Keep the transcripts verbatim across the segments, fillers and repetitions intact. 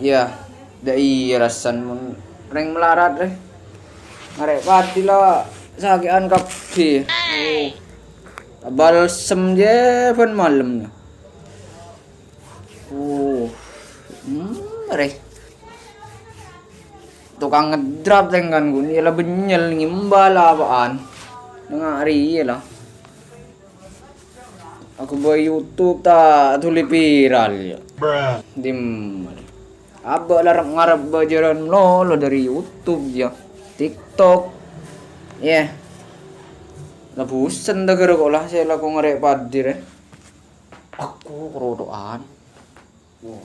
Iyâ, dâ' iyâ rassana mon rèng malarat rè. Ngarè' padi la sakè'an kabbhi. Oh. Balsem jhâ' bân malem, yâ. Uh, hmm, rè. Tokang ngedrap tèngkan ghun, yâ la bânnyèl ngèmbal apa'an. Nengnga' rèya la. Aku bâi YouTube ta' dhuli viral, yâ. Dimma. Abâ' la rep-ngarep bâjârân malolo dâri YouTube, yâ. TikTok. Yâ. La busen ta' ghârâ ko' la sè lako ngarè' padi rè. Aku kerodo'an. Wow.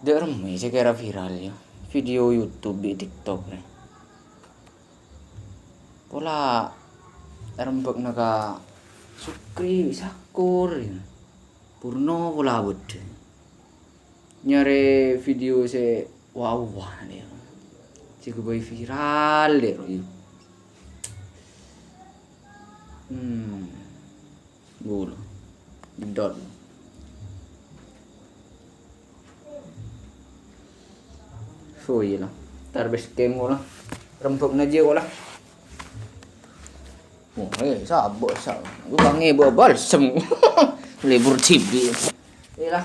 Dâ' remmè sè kèra viral, yâ. Video YouTube bi' TikTok rè. Pola rembhâkna ka Sukri, Sakur, yâ. Purno pola bâdâ. Nyarè video sè wa-, wa-, yâ. Sè ghâbây viral, yâ, yâ. Hmm. Bulu. Jedot. Oh iyâ la. Tar bes kem ko' la. Rembhâkna jiyâ ko' la. Oh, eh, sabâ', sa-, lu bânge bâ-, balsem. Lebur cibi. Iyâ la.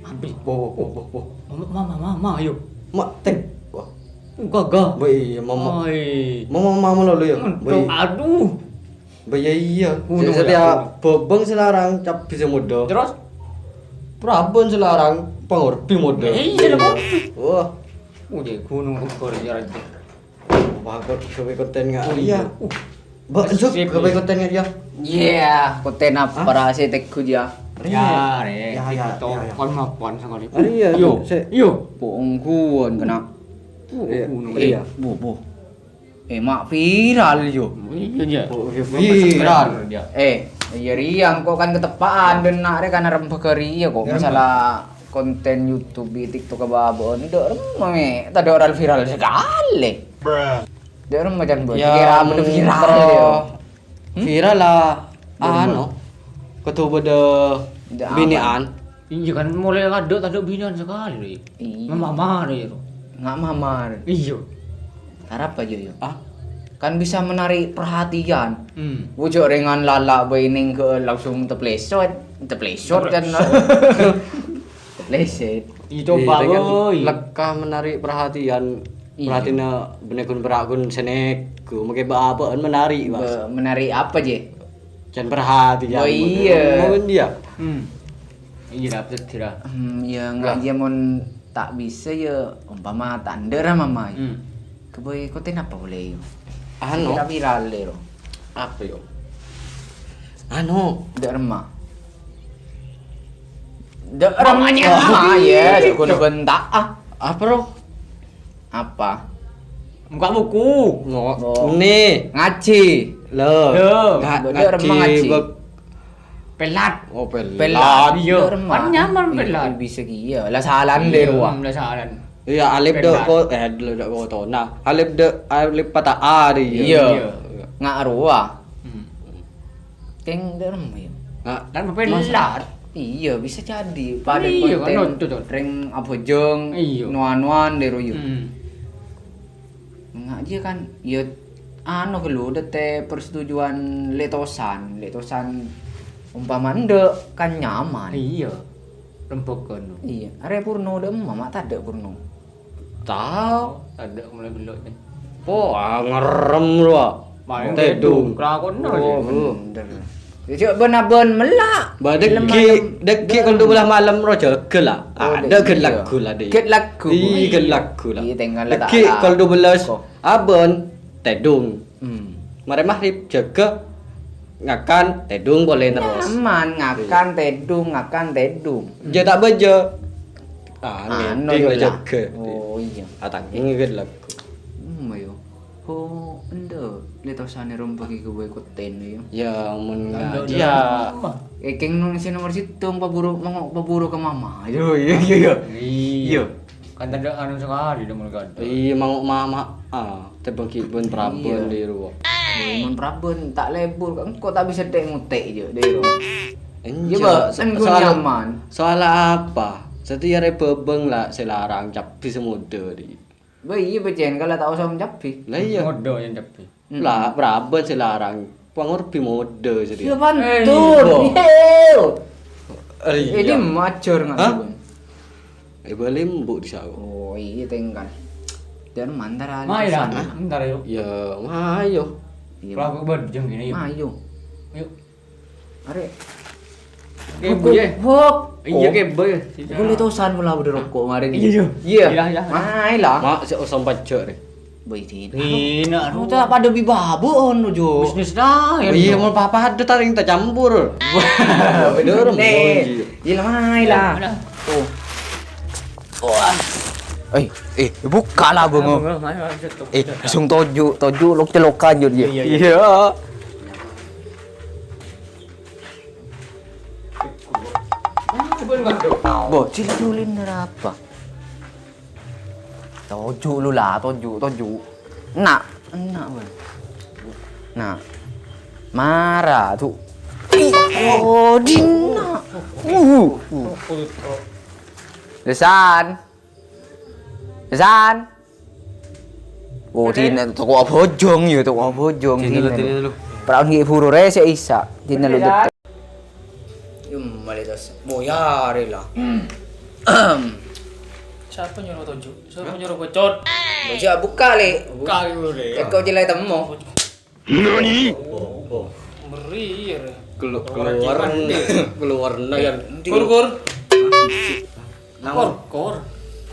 Abis. Wo, wo, wo, wo, wo. Mama, mama, mama, ayo. Mak, teng. Wah. Gaga. Bâi, iyâ, mama. Ai. Mama, mama, lalu, ya. Untuk, bâi. Aduh. Bâi, iyâ, iyâ. Gunung. Sè satèya bâbâng sè larang, cabbhi sè modâ. Terus? Prabân sè larang, pangorbi modâ. Eh, iyâ, lho. Wah. Udah gunung ukur, ya, Raja. Wah, kok ghâbây konten nga'. Oh, iyâ. Iyâ. Uh. Mbak, Juk, sip, ghâbây konten nga', ya. Iyâ, konten apa? Hah? Ra sè teggu, ya. Rè. Ya, rè. Ya, ya, TikTok, ya, ya. Kon mapan sekali. Ah, iyâ, yo, sè. Yo. Pongguan kena. Oh, iyâ. Gunung. Eh, iyâ. Bu, bu. Eh, mak viral, yo. Iyâ, iyâ. Oh, iyâ, viral. Viral, ya. Eh, iyâ, Riang, kok kan ketepaan, dan nak rè kan rembhâk ka Riang, kok. Ya, masalah konten YouTube, di TikTok, apa-apa. Ndâ' remma, mè'. Tadâ' ora viral sekali. Ndâ' remma can, Bos. Ya, kira bener viral, terro ya. Hmm? Viral la, anu, kodhu bâdâ binè'an. Iyâ kan, molaè ngadâ' tadâ' binè'an sekali, lho, ya. Iyâ. Mamar, ya, lho. Nga' mamar. Iyâ. Arapa, Jo, yo? Ah? Kan bisa menarik perhatian. Hmm. Wujud rèngan lala bâi nèng ke langsung teplesot, teplesot kan. Teplesot. Teplesot. Iyâ, coba, woi. Lekka menarik perhatian. Iyâ. Perhatianna bânnè ghun pèra' ghun sè nèghu, makè bâ-, bâ'ân menarik, Mas. Bâ-, menarik apa, Jè? Can perhatian. Oh, iyâ. Mau dia? Hmm. Iyâ, dapet sira. Hmm, ya, enggak, lah. Ya, mon tak bisa, ya, umpama tandera, Mama, ya. Hmm. Kebay kote napa boleh, yo? Anu. Kira viral, lho. Apa, yo? Anu. Ndak remak. Ndak remak, ya, jago bentak, ah. Apa, Ro? Apa? Buka buku. Ngo-, oh. Ni. Ngaji. Lo. Lo. Nga-, Bener, ngaji ngaji. Bek-, pelat. Oh, pelat. Pelat. Iya. Bener, Mak. Kan nyaman. Iya, pelat. Bisa iya. Lah, salan deh, iya, Wak. Hmm, lah, salan. Iya, alif dek pelat. Ko-, eh, dek kotona. Alif dek, alif patah A deh, iya. Iya. Iya. Nggak ruwah. Hmm. Keng derem ya. Nah, kan pelat. Iya, bisa jadi. Pada iya, konten kan, itu tuh. Reng abojong, iya, nuan-nuan deh, Ro, iya. Hmm. Nga' jiyâ kan, ya, anu ghâllu, dâtè persetujuan letosan. Letosan umpama endâ', kan nyaman. Iyâ. Rembhâghân. Iyâ. Arè purno dâ' emma, ma' tadâ' purno. Tao. Tadâ' mulai belok, Cen. Po, ah, ngerem lu, ah. Paling tedung. Tedung. Kelakon terus, oh, ya. Bener. Ya, cok, bân-abân mella'. Ba, dâggi', dâggi' kol dua belas malem ro jâgâ la. Oh, ada dâggi' gân lagu la, dâggi'. Gân lagu. Iyâ, gân lagu la. Iyâ, tèngghâl la ta' la. Dâggi' kol dua belas abân tedung. Hmm. Marè maghrib jâgâ ngakan tedung polè terros. Nyaman, ngakan tedung, ngakan tedung. Jâ ta' bâjâ. Ah, anu, ngedhing la jâgâ. Oh, iyâ. Atangèng gân lagu. Hmm, ayo. Oh, endâ'. Letosanè rombâ ki kowe koten, ya. Ya, mon enggak, ngaji, ya. Eh, keng nong-, sing nomor sèttong, paburu, mangok paburu ka mama. Yo, iya, iya, iya. Iya. Kan tadâ' anu sakali, dâ' mon kadâ'. Iya, mangok mama. Ah, tèbâng ki bân prabân, iya, dâ' ro. Iya, mon prabân, ta' lebur. Engko' ta' bisa tek-ngotek, yo, dâ' ro. Enjâ', Bâ', so-, engko' soal, nyaman. Soal apa? Satèya rè bhâbâng la sè larang cabbhi sè modâ, Ri. Bâ', iyâ, Bâ', Cèn, kalau ta' osa cabbhi. Lah iyâ. Modâ yang cabbhi. Hmm. Lah, paraban sè larang. Pangorbhi modâ satèya. Siapa Eh, tuh? Iya. Iya. Eh, iya. Ini majar nggak Hah? sih, Bang? Eh, bâli embu' di sawo. Oh, iya, tèngkal. Dan mantar aja Mayu, sana. Entar, yuk. Ya, mayu. Iya. Kalau aku bâdâ jam gini, yuk. Mayu. Yuk. Arè. Oke, Bu, ya. Bok. Iya, Oh. oke, Bu, ya. Boleh tosan pula bâdâ roko' kemarin. Iya, iya. Iya. Iya, iya. Mai lah. Mak, sè osong pajak, Rè. Boy, Din. Dina, Aku aduh. tak pada bibabu, ono, Jo. Bisnis dah, Oh, iya, ya. Mau papa ada taring tak campur. Dorong, Nih. Oh, iya. Iya, lah, mai lah. Mana? Tuh. Wah. Eh, eh, buka lah, Bang. Bang, ayo, ayo, tuh. Eh, langsung toju', toju' lok-celokan, Jo, dia. Iya, iya. Iya. Bocil culin apa? Toju' lu lah, toju', toju'. Nak, nak, Bang. Nak. Mara, tuh. Ih, oh, Dina. Uh, uh. Desan. San. Oh, Oke. Dina toko abojong ya, toko abojong Dina lu, Dina. Dina lu. Perang nggih buru rese isa. Dina lu Oke, ya. Betul. Yum, male tas. Boyare lah. Siapa nyuruh tonjuk? Siapa nyuruh bocot? Bocah buka, Le. Buka dulu, Le. Teko jelek temu. Nani? Meri, ya, Re. Kelu-, Orang keluar, Cimande. Keluar, nah, kan. Kur, kur. Nang. Kur, kur.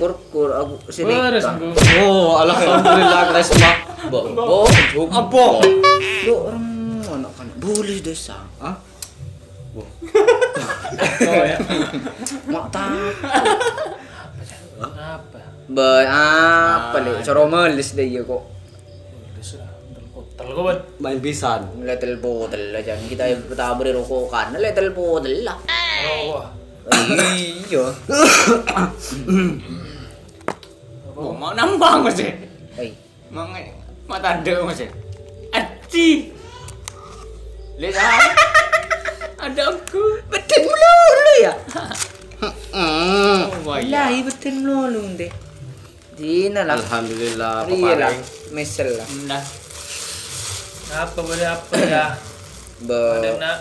Kur, kur, aku sini. Beres, Kang. Engko. Oh, alhamdulillah, Kresma. Bo, bo, bo. Apa? Lo, orang anak kan boleh desa. Hah? Bo. Oh, ya. Mak tak. Apa? Be, apa, Le? Ah. Coro melis deh, iya, kok. Wis lah, tel-, tel-, kok, Ban? Main pisan. Lah tel-potel lah, jangan kita tabri rokokan. Lah tel-potel lah. Rokokan. Iya. Oh, mau nambang, Mas, ya? Hei. Mau nge-, mau tanda, Mas, ya? Aji. Lihat, ah. Ada aku. Betul melulu, ya? Oh, wah, iya. Lah, iya betul melulu, deh. Dina lah. Alhamdulillah, Iya lah, papareng. Mesel lah. Nah. Apa boleh apa ya? Be-, Ada nak.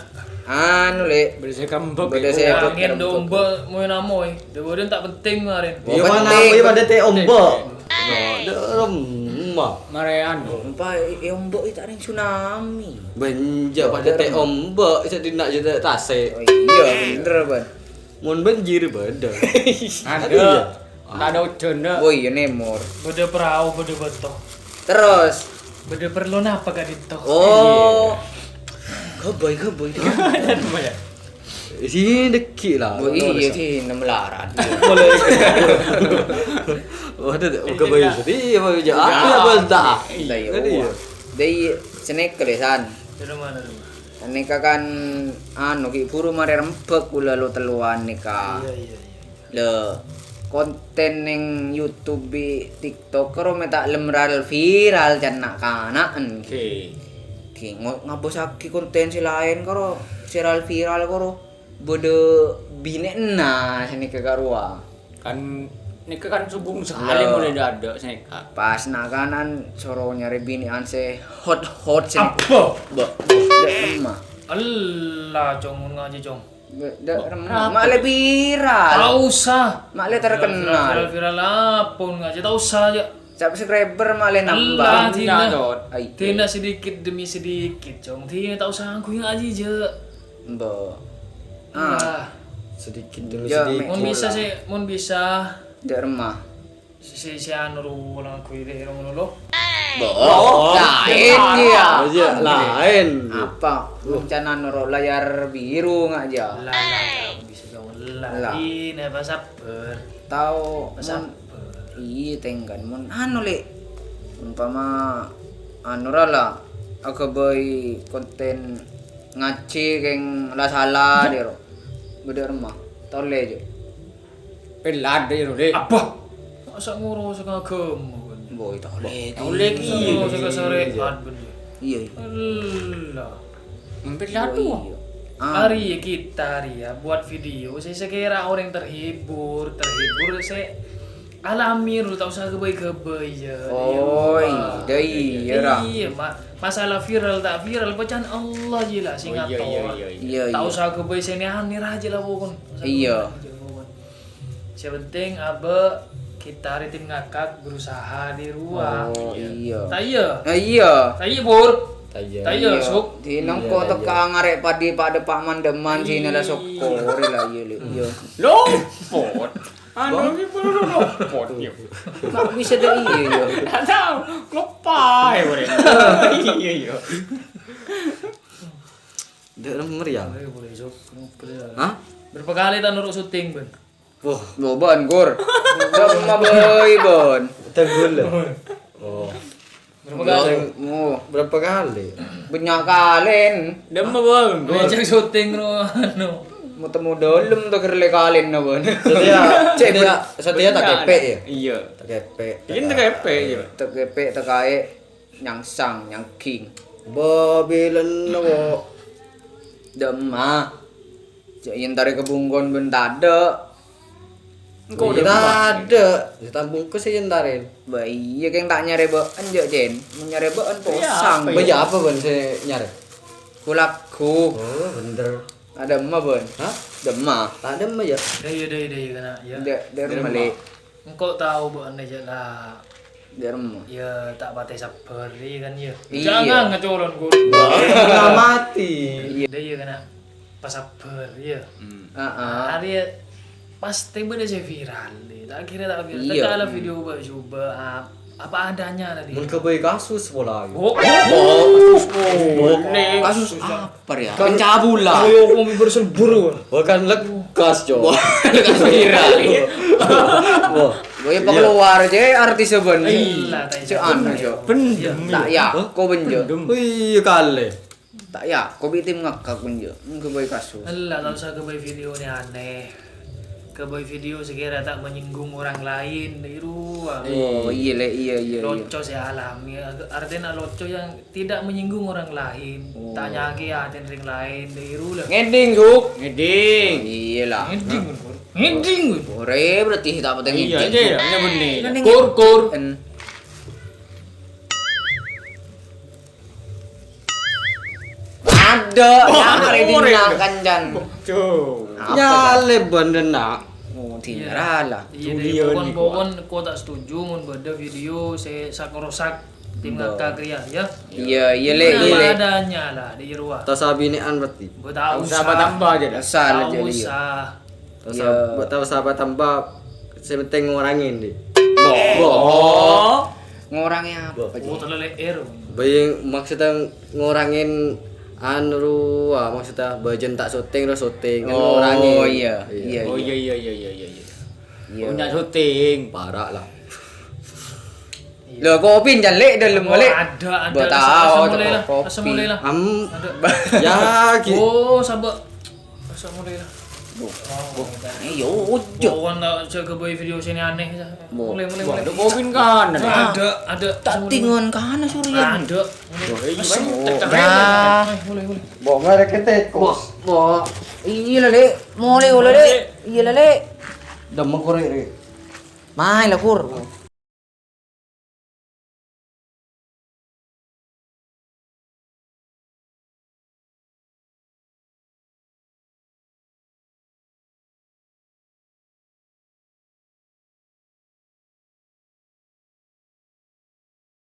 Anu, Le. Boleh saya kembok, Boleh Ibu. saya Angin kembok. Domba, moy namoy. Dia boleh tak penting kemarin. Iya, Iya, mana penting. Iya, pada teh ombak. Penting. No, de-, remah. Marean. Empa, e, ombak itu ada yang tsunami. Benja pada teh ombak, saya tidak jadi tasik. Oh iya, bener, Ban. Mon banjir bâdâ. Ada. Ada. Tak ada hujan, dah. Oh iya, nemor. Bâdâ perau, bâdâ bâto. Terus? Bâdâ perlu napa ka dito? Oh. Iya. Gabay, gabay. Apa ya? Sini deki lah. Oh iya, sini melarat. Boleh. Waduh, gabay sedih, apa ya? Apa ya, bantah? Iya, iya. Kan iya. Dai, senek kelesan. Dari mana, dari mana? Nèka kan, anu, ghi' buru marè rembhâk kaulâ lo-tellowan nèka. Iya, iya, iya. Lè, konten neng YouTube bi' TikTok ro mè' ta' lem viral-viral can na'-kana'. Oke. Ghi' ngo-, ngabâssaghi konten sè laèn karo, sè viral-viral karo. Bâdâ binè'na sanèka karowa. Kan, nèka kan sobung sakalè Lho. Molaè dâ'-adâ' sanèka. Pas na'-kana' soro nyarè binè'an sè hot-hot sanèka. Apa? Bâ, bâ, dâ' remma. Ella, Cong, mon ngajhi, Cong. Bâ, dâ' remma. Apa? Mak lè viral. Ta' osa. Mak lè terkenal. Viral, viral, viral apa mon ngajhi? Ta' osa, jâ'. Subscriber mak lè nambah. Ella, Dina. Nyatot. Ai. Dina sedikit demi sedikit, Cong. Dina ta' osa ngangghuy ngajhi, jâ'. Mbok. Ah. Sedikit demi Ya, sedikit. Mon bisa sih, mon bisa. Dâ' remma. Si, si, si anu ro ngangghuy deh, ngono lo. Mbok. Oh, laèn, iya. Iya, laèn. Apa? Rencana noro' layar biru ngajhi. Lah, lah, lah, bisa jauh lah. Lah. Ini apa sabar? Tao, Apa mon sabar? Iyâ, tèngkan. Mon anu, Lè'. Umpama anu ra la, aghâbây konten ngajhi kèng la sala, dero. Bâdâ remma. Tolè, Jo. Pelad, dero, Lè'. Apa? Masa ngurus agama, kan? Boy, tolè. Tolè ki. Masa ngurus syariat, bener. Iya, iya. Alah. Mampir jatuh. Oh, iya. Ah. Mari kita ria buat video sè sèkèra orèng terhibur, terhibur sè alami dulu, ta' osa ghâbây-ghâbây, ya. Oh, iyâ, iyâ, ra. Iyâ, ma-, masalah viral ta' viral, bâcaan Allah jiyâ la sè ngator. Iyâ, iyâ. Ta' osa ghâbây sè anè-anè rajâ la pokon. Iyâ. Sè penting abâ' kita rè tim ngakak berusaha di ruang. Oh, iyâ. Ta' iyâ? Ah, iyâ. Ta' iyâ, Bur? Ta' iyâ. Ta' iyâ, Sok? Di nangko teka ngarè' padi pada Pak Mandeman sini la sokor la iyâ, Lè'. Iyâ. Lopot. Anu iki perlu lopot, yo. Nak bisa deh iya, yo. Nggak tahu. Lupa ya, Bur. Iya, iya. Dek meriang. Ayo, boleh, Sok. Ngobrol ya. Hah? Berapa kali ta' noro' syuting, Bun? Wah, lo Bun, Gur. Sama boy, Bun. Tegul. Oh. Berapa kali? Oh. Berapa kali? Banyak kali. Dâmma, Bun. Ngajak syuting, ro, anu. Mau temu dalam tuh, kere kali, no, Bun. Setia, setia, setia tak kepek, ya? Iya. Tak kepek. Ini tak kepek, ya. Tak kepek, tak kae. Nyangsang, nyangking. Babilen, wo. Dâmma. Jhâ' èyentare ka bungkon bân tadâ'. Engko' iya, dâmma. Tadâ'. Ya, ta' bungkus èyentare. Ba iya, keng ta' nyarè bâ'en, jhâ', Cen. Mon nyarè bâ'en, posang. Apa ya? Ba iya, apa bân sè nyarè? Kulakku. Oh, bener. Adâ emma, bân? Hah? Dâmma. Ta' dâmma, ya? Dâ' iya, dâ' iya, dâ' iya, kana', ya. Dâ', dâ' remma, Lè'. Engko' tao bâ'en jhâ' la. Dâ' remma. Ya, ta' patè sabbhâr, iya kan, ya. Iya. Jangan ngecolon, Gur. Wah, mati. Iya. Dâ' iya, kana'. Pas sabbhâr, ya. Hmm. Heeh. Arè pastè bâdâ sè viral, ya. Ta' kira ta' viral. Iya. Teka la video bâ-, coba, ap-, apa adanya tadi. Mun ghâbây kasus pola, ya. Oh, oh, oh, oh, boleh. Kasus apa, ya? Kan pencabulan. Ayo, kok berselebur, wah. Wah, kan lekas, Cok. Wah, lekas viral, ya. Wah. Wah, ya, iya. Pengeluar aja artis, ya, Bun. Iya. Cek anu, Cok. Pendem, tak ya. Ya, kok benjo. Pendem. Wih, kale. Tak ya, kok bi' tim ngakak benjo. Ghâbây kasus. Ella, ta' osa ghâbây video ni aneh. Ghâbây video sè kèra ta' menyinggung orang lain, dâ' ru. Oh, iya, Lè', iya, iya, iya. Loco sè alami. Artèna loco yang tidak menyinggung orang lain, oh, ta' nyakè atèn rèng laèn, dâ' ru la. Ngeding, Juk. Ngeding. Oh, iya la. Ngeding, Gur. Ngeding, Gur. Ore, berarti ta' patè ngeding. Iya, iya, iya, bener. Kur, kur. En. Adâ, wah, nyamar ore, dinna' ore. Kancan. Cuk. Apa, nyalè bân dinna'. Oh, dinna' la. Iya, dâ' pokon, pokon, ko ta' setuju mon bâdâ video sè sak-rosak. Tim ngakak rèya, ya. Iya, iya, Lè', iya, Lè'. Apa adanya la, dâ' ru. Ta' osa binè'an berarti. Ta' osa. Ta' osa tambah aja dah. Asal aja, iya. Ta' osa. Ta' osa, iya. Ta' osa tambah, sè penting ngorangè, Di. Boh. Ngorangè apa, Ji? Oh, terlalu le'er. Bâi, maksudnya ngorangè anu, ah, maksudnya bâjâna ta' syuting, terus syuting, kan ngorangè. Oh, iya. Iya. Iya, oh, iya, iya, iya. Iya. Punya syuting, parah lah. Iya. Lho, kopi jhâ' Lè' dâlem, oh, Lè'. Adâ, adâ. Bâ' rasa, tao, rasa mulai lah, kopi. Rasa mulai lah. Am-, adâ. Ya, ki- oh, sabâ'. Rasa mulai lah. Bo, bo. Eh, yo, ojo. Pokokna jhâ' ghâbây video sè aneh-aneh. Bo. Mulai, mulai, mulai. Adâ kopi kan? Adâ, adâ. Tak tingon kan, Surya. Adâ. Bo, iya. Mulai, mulai. Bo, ngarep ke teko. Bo, bo. Iya lah, Lè'. Mulai, mulai, Lè'. Iya lah, Lè'. Dâmma korè, Lè'. Mai lah, Kur.